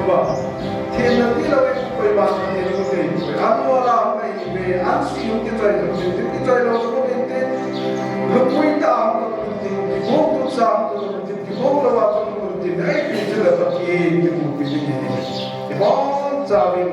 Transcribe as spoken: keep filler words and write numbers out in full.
Themna tilou in koima themna tilou in, an mola hung ahi ve, an sui hung kichoi lou, kichoi lou hung in tin, lungpui tah a hung lou in tin, kihou tah a hung lou in tin, kihou lou a hung lou in tin, ahi ti chu la Pathen kimupi ding ahi. Ibonchauvin